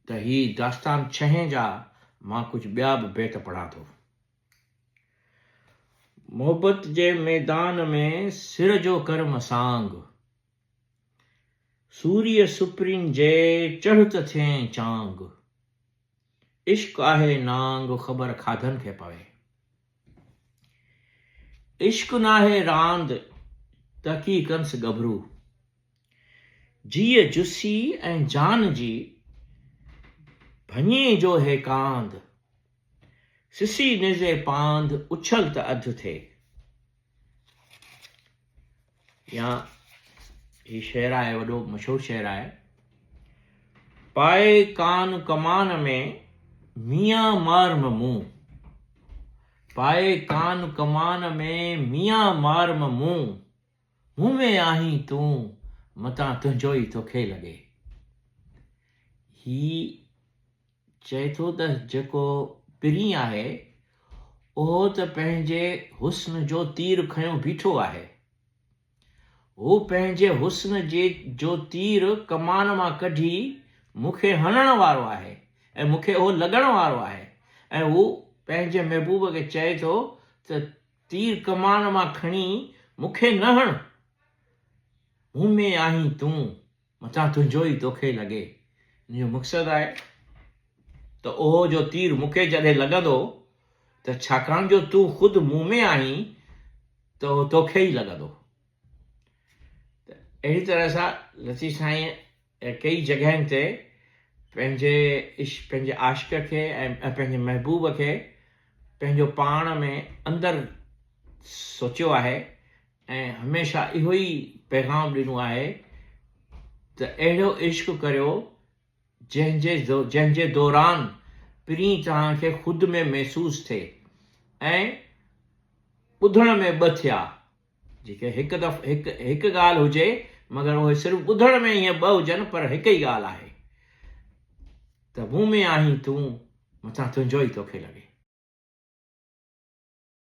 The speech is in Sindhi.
ته هي داستان ڇهين جا مان ڪجهه ٻيا به بيت پڙهان ٿو. محبت جي ميدان ۾ سر جو ڪر مسانگ. سوريء سپرين جي چڙهه ته ٿئين چانگ. عشق آهي نانگ خبر کاڌن کي پوي. عشق ناهي راند تحقيقنس ڳڀرو. جيء جسي ۽ جان جي، ڀڃي جو هيڪاند، سسي نيزي پاند، اڇل ته اڌ ٿئي. يا هي شعر آهي وڏو مشهور شعر آهي. پائي ڪان ڪمان ۾، ميان مار م مون. پائي ڪان ڪمان ۾، ميان مار م مون. مون ۾ آهين تون، متان تنهنجو ئي توکي لڳي. هي چئي ٿو ته جيڪو پرين آهي، اهو ته پنهنجي حسن جو تير کنيو بيٺو آهي. هو پنهنجي حسن جي جو تير ڪمان مان ڪڍي مون کي هڻڻ وارو آهي ۽ مون کي اهو لڳڻ وارو آهي ۽ هو پنهنجي محبوب کي چئي ٿو ته تير ڪمان مان کڻي مون کي نه هڻ، مون ۾ آهين تون، متان تنهنجو ئي توکي لڳي. ان جو مقصد آهي ته اهو جو تير مون کي جڏهن لڳندو ته ڇاڪاڻ جو تون خود مون ۾ آهين ته اهو توکي ئي لڳندو. ته اهڙي طرح سان لطيف سائينء ڪيئي جڳهين تي پنهنجي عشق پنهنجي عاشق کي ۽ پنهنجي محبوب کي پنهنجو پاڻ ۾ اندر سوچيو آهي ۽ هميشه اهو ئي پيغام ڏنو آهي ته اهڙو عشق ڪريو جنهن جي جنهن جي دوران پرين توهان کي خود ۾ محسوس ٿئي ۽ ٻڌڻ ۾ ٻه ٿيا جيڪي هڪ دف هڪ هڪ ڳالهه هجي مگر اهي صرف ٻڌڻ ۾ ائين ٻه هجن پر هڪ ئي ڳالهه آهي ته مون ۾ آهين تون متان تنهنجو ئي توکي لڳي.